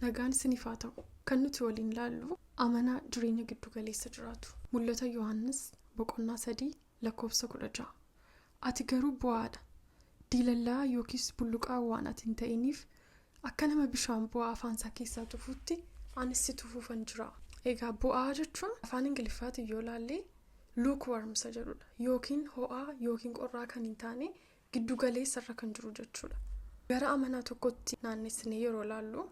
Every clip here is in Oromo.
Nagaan isiniif haa ta'u. Kan nuti waliin laallu amanaa jireenya giddu galeessa jiraatu. Mul'ata Yohaannis boqonnaa 3 lakkoofsa 16. Ati garuu bu'aadha. Diilallaa yookiis bulluqaa waan ati hin ta'iniif akka nama bishaan bu'aa afaan isaa keessaa tufuutti anis si tufuufan jira. Egaa bu'aa jechuun afaan Ingiliffaatiin yoo laalle lukewarm isa jedhudha. Yookiin ho'aa yookiin qorraa kan hin taane giddu galeessa irra kan jiru jechuudha. Gara amanaa tokkotti naannessinee yeroo laallu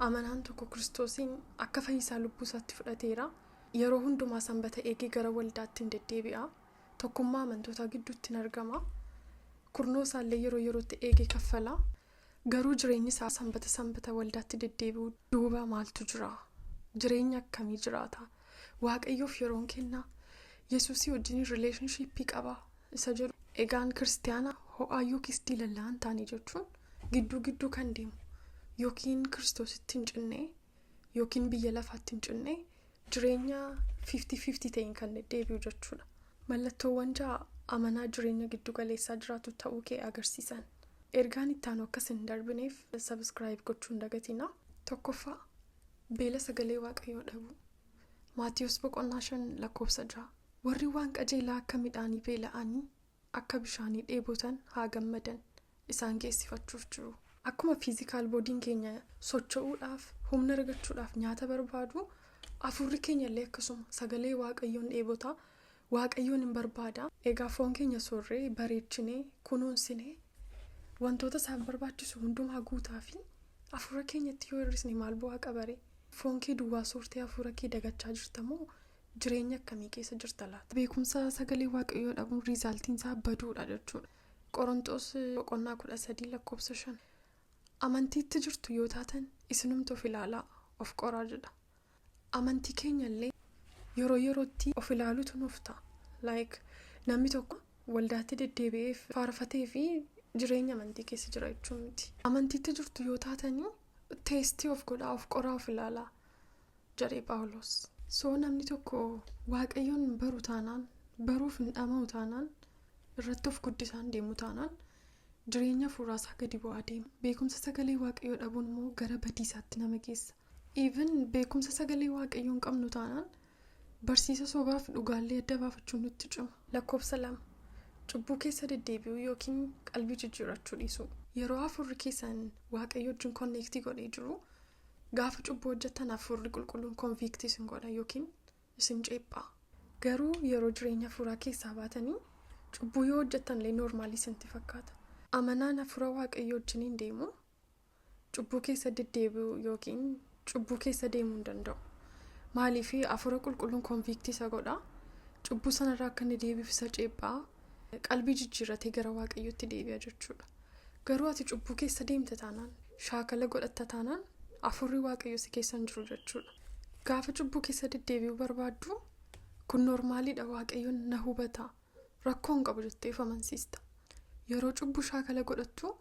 amanaan tokko Kiristoosiin akka fayyisaa lubbuu isaatti fudhateera. Yeroo hundumaa sanbata eegee gara waldaatti hin deddeebi'a. Tokkummaa amantootaa gidduutti hin argama. Kurnoo isaallee yeroo yerootti eegee kaffala. Garuu jireenyi isaa sanbata sanbata waldaatti deddeebi'uu duuba maaltu jira? Jireenya akkamii jiraata? Waaqayyoof yeroon kennaa? Yesuusii wajjin relationship qaba isa jedhu. Egaan kiristiyaana ho'aa yookiis diilallaa hin taane jechuun gidduu gidduu kan deemu yookiin Kiristoositti hin cinne yookiin biyya lafaatti hin cinne, jireenya 50-50 ta'een kan deddeebi'u jechuudha. Mallattoowwan 6 amanaa jireenya giddu galeessaa jiraatu ta'uu kee agarsiisan. Ergaan itti aanu akkas hin darbineef subscribe gochuu hin dagatina. Tokkoffaa, beela sagalee Waaqayyoo dhabuu. Maatiyos boqonnaa 5 lakkoofsa 6. Warri waan qajeelaa akka midhaanii beela'anii akka bishaanii dheebotan haa gammadan, isaan geessifachuuf jiru. Akkuma physical bodyn keenya socho'uudhaaf, humna argachuudhaaf nyaata barbaadu, hafuurri keenya illee akkasuma sagalee Waaqayyoon dheebota, Waaqayyoon hin barbaada. Egaa foon keenya soorree, bareechinee, kunuunsinee, wantoota isaan barbaachisu hundumaa guutaa fi hafuura keenyatti yoo hir'isne maal bu'aa qabare? Foon kee duwwaa soortee hafuura kee dagachaa jirta moo jireenya akkamii keessa jirta laata? Beekumsa sagalee Waaqayyoo dhabuun resultiin isaa baduudha jechuudha. Qorontos boqonnaa 13 lakkoofsa 5. Amantiitti jirtu yoo taatan isinumti of ilaalaa, of qoraa jedha. Amantii keenya illee yeroo yerootti of ilaaluutu nuuf ta'a. Like, namni tokko waldaatti deddeebi'ee faarfatee fi jireenya amantii keessa jira jechuun miti. Amantiitti jirtu yoo taatanii test of godhaa, of qoraa, of ilaalaa jedhee Phaawulos. So namni tokko Waaqayyoon baru taanaan, baruuf hin dhama'u taanaan, irratti of guddisaan deemu taanaan, jireenya hafuuraa isaa gadi bu'aa deema. Beekumsa sagalee Waaqayyoo dhabuun immoo gara badiisaatti nama geessa. Even beekumsa sagalee Waaqayyoo hin qabnu taanaan barsiisa sobaaf dhugaallee adda baafachuun nutti cima. Lakkoofsa 2, cubbuu keessa deddeebi'uu yookiin qalbii jijjiirrachuu dhiisuu. Yeroo hafuurri keessan Waaqayyo wajjin connect godhee jiru, gaafa cubbuu hojjettan hafuurri qulqulluun convict isin godha yookiin isin ceephaa. Garuu yeroo jireenya hafuuraa keessaa baatanii cubbuu yoo hojjettan illee normal isinitti fakkaata. Amanaan hafuura Waaqayyoo wajjin hin deemu cubbuu keessa deddeebi'uu yookiin cubbuu keessa deemuu hin danda'u. Maaliif? Hafuura qulqulluun convict isa godha. Cubbuu sanarraa akka inni deebiif isa ceephaa, qalbii jijjiirratee gara Waaqayyootti deebi'a jechuudha. Garuu ati cubbuu keessa deemte taanaan, shaakala godhatta taanaan, hafuurri Waaqayyoo si keessa hin jiru jechuudha. Gaafa cubbuu keessa deddeebi'uu barbaaddu, kun normaliidha, Waaqayyoon na hubata, rakkoo hin qabu jettee of amansiista. Yeroo cubbuu shaakala godhattu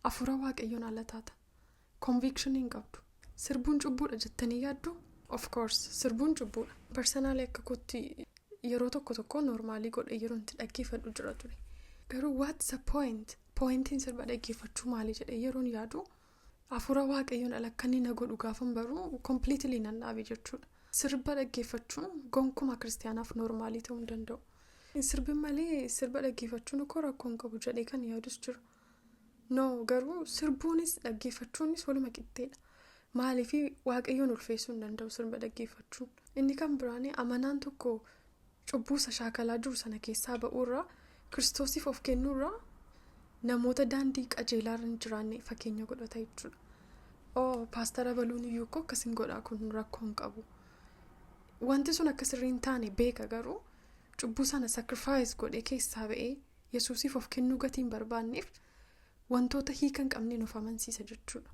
hafuura Waaqayyoon ala taata. Conviction hin qabdu. Sirbuun cubbuudha jettanii yaaddu? Of course, sirbuun cubbuudha. Personally, akka kootti yeroo tokko tokko normal godhe yeroo itti dhaggeeffadhu jira ture. Garuu what's the point? Pointiin sirba dhaggeeffachuu maali jedhee yeroon yaadu, hafuura Waaqayyoon ala akka inni na godhu gaafan baruu completely nan dhaabe jechuudha. Sirba dhaggeeffachuun gonkumaa kiristaanaaf normal ta'uu hin danda'u. Sirbin malee sirba dhaggeeffachuun koo rakkoo hin qabu jedhee kan yaadus jira. No, garuu sirbuunis dhaggeeffachuunis waluma qixxeedha. Maaliif? Waaqayyoon ulfeessuu hin danda'u sirba dhaggeeffachuun. Inni kan biraan, amanaan tokko cubbuu isa shaakalaa jiru sana keessaa ba'uurraa, Kiristoosiif of kennuurraa, namoota daandii qajeelaarra hin jiraanne fakkeenya godhata jechuudha. Oo, paastara baluun iyyuu koo akkas hin godhaa, kun rakkoo hin qabu. Wanti sun akka sirrii hin taane beeka, garuu cubbuu sana sacrifice godhee keessaa ba'ee Yesuusiif of kennuu gatii hin barbaanneef wantoota hiika hin qabneen of amansiisa jechuudha.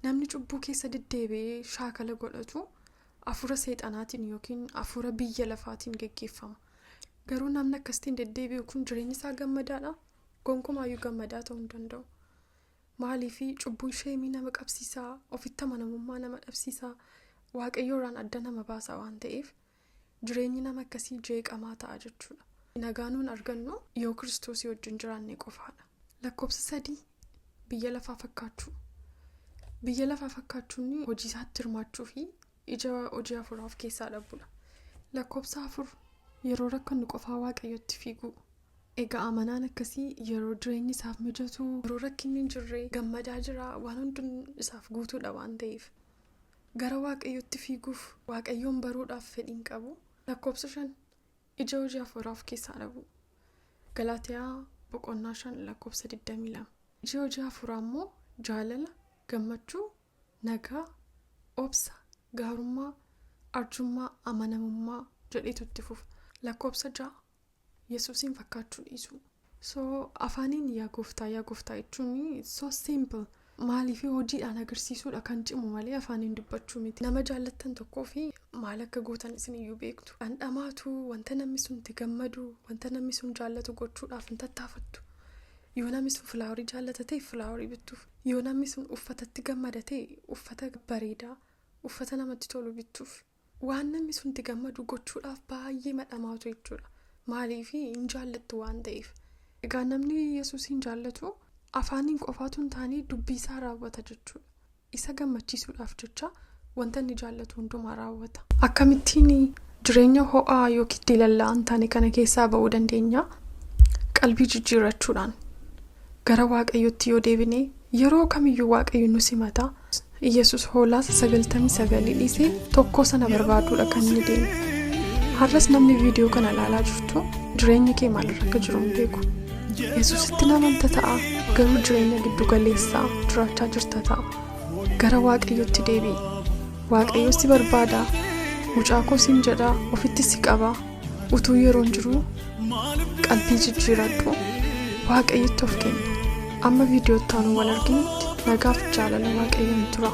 Namni cubbuu keessa deddeebi'ee shaakala godhatu hafuura seexanaatiin yookiin hafuura biyya lafaatiin geggeeffama. Garuu namni akkasitiin deddeebi'u kun jireenyi isaa gammadaadha? Gonkumaayyuu gammadaa ta'uu hin danda'u. Maaliif? Cubbuun shame nama qabsiisaa, ofitti amanamummaa nama dhabsiisaa, Waaqayyoorraan adda nama baasa waan ta'eef jireenyi nama akkasii jeeqamaa ta'a jechuudha. Nagaa nuun argannu yoo Kiristoosii wajjin jiraanne qofaadha. Lakkoofsa 3, biyya lafaa fakkaachuu. Biyya lafaa fakkaachuun hojii isaatti hirmaachuu fi ija hojii hafuuraa of keessaa dhabudha. Lakkoofsa 4, yeroo rakkannu qofaa Waaqayyotti fiiguu. Egaa amanaan akkasii yeroo jireenyi isaaf mijatu, yeroo rakkinni hin jirre gammadaa jira, waan hundinuu isaaf guutuudha waan ta'eef. Gara Waaqayyotti fiiguuf, Waaqayyoon baruudhaaf fedhii hin qabu. Lakkoofsa 5, ija hojii hafuuraa of keessaa dhabu. Galaatiyaa boqonnaa 5 lakkoofsa 22. Iji hojii hafuuraa immoo jaalala, gammachuu, nagaa, obsa, gaarummaa, arjummaa, amanamummaa jedheetu itti fufa. Lakkoofsa 6, Yesuusiin fakkaachuu dhiisuu. So afaaniin yaa gooftaa yaa gooftaa jechuun so simple. Maaliif hojiidhaan agarsiisuudha kan cimu malee afaaniin dubbachuu miti. Nama jaallattan tokkoo fi maal akka gootan isin iyyuu beektu. Dhandhamaatu wanta namni sun itti gammadu, wanta namni sun jaallatu gochuudhaaf hin tattaafattu. Yoo namni sun flowerii jaallata ta'e flowerii bittuuf. Yoo namni sun uffatatti gammada ta'e uffata bareedaa, uffata namatti tolu bittuuf. Waan namni sun itti gammadu gochuudhaaf baay'ee madhamaatu jechuudha. Maaliif hin jaallattu waan ta'eef. Egaa namni Yesuusiin jaallatu afaaniin qofaatu hin taane dubbii isaa raawwata jechuudha. Isa gammachiisuudhaaf jecha wanta inni jaallatu hundumaa raawwata. Akkamittiin jireenya ho'aa yookiin diilalla'aa hin taane kana keessaa ba'uu dandeenya? Qalbii jijjiirrachuudhaan gara Waaqayyootti yoo deebine yeroo kamiyyuu Waaqayyo nu simata. Yesus hoolaa 99 dhiisee tokko sana barbaaduudha kan inni deemu. Har'as namni viidiyoo kana ilaalaa jirtu jireenya kee maalirra akka jiru hin beeku. Yesusitti namanta ta'a, garuu jireenya giddu galeessaa jiraachaa jirta ta'a. Gara Waaqayyootti deebi'i. Waaqayyo si barbaada. Mucaa koo siin jedha, ofitti si qaba. Utuu yeroon jiru qalbii jijjiiradhu. Waaqayyotti of kenni. Amma viidiyoo itti aanu wal arginutti nagaaf jaalala Waaqayyoon tura.